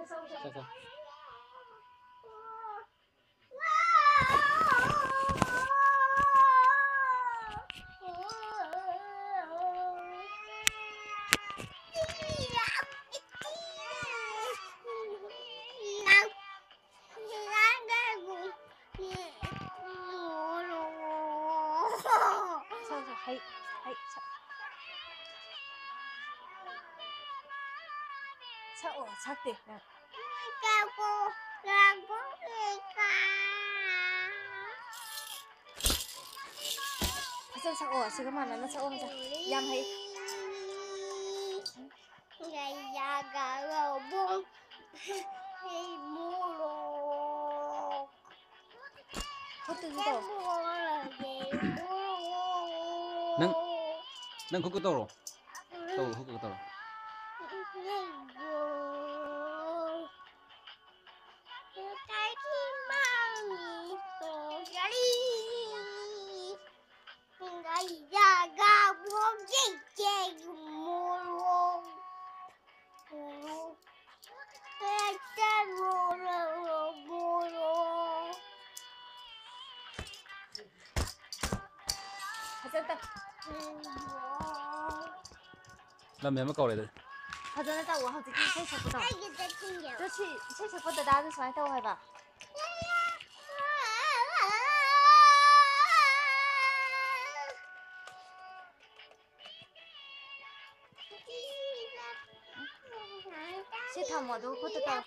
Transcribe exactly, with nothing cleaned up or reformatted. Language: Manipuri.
ꯆꯠꯈ꯭ꯔꯦ꯫ ꯁꯛꯑꯣ, ꯁꯛꯑꯣ, ꯍꯩ, ꯍꯩ, ꯁꯛ-, ꯁꯛꯑꯣ, ꯁꯛꯇꯦ ꯅꯪ꯫ ꯐꯖꯅ ꯁꯛꯑꯣ, ꯑꯁꯤꯒ ꯃꯥꯟꯅꯅ ꯁꯛꯑꯣ, ꯐꯖꯅ꯫ ꯌꯥꯝ ꯍꯩ꯫ ꯒꯩꯌꯥꯒ ꯂꯧꯕꯨꯡ ꯃꯣꯔꯣꯛ꯫ ꯈꯨꯠꯇꯨꯁꯨ ꯇꯧ꯫ ꯅꯪ, ꯅꯪ ꯈꯨꯠꯀ ꯇꯧꯔꯣ꯫ ꯇꯧꯔꯣ, ꯈꯨꯠꯀ ꯇꯧꯔꯣ꯫ ꯒꯩꯌꯥꯒ ꯃꯣꯔꯣꯛ꯫ ꯃꯣꯔꯣꯛ꯫ ꯍꯦꯛꯇ ꯃꯣꯔꯣꯛ, ꯃꯣꯔꯣꯛ꯫ ꯐꯖꯅ ꯇꯧ꯫ ꯂꯝ ꯍꯦꯟꯕ ꯀꯧꯔꯦ ꯑꯗꯨꯗꯤ꯫ ꯐꯖꯅ ꯇꯧꯋꯣ ꯍꯧꯖꯤꯛꯀꯤ ꯏꯁꯩ ꯁꯛꯄꯗꯣ꯫ ꯑꯩꯒꯤꯗ ꯊꯤꯟꯒꯦ꯫ ꯑꯗꯨ ꯁꯤ ꯏꯁꯩ ꯁꯛꯄ ꯗꯗꯥꯗꯣ ꯁꯨꯃꯥꯏꯅ ꯇꯧ ꯍꯥꯏꯕ꯫ ꯁꯤ ꯊꯝꯃꯣ, ꯑꯗꯨꯒ ꯈꯨꯠꯇ ꯇꯧ꯫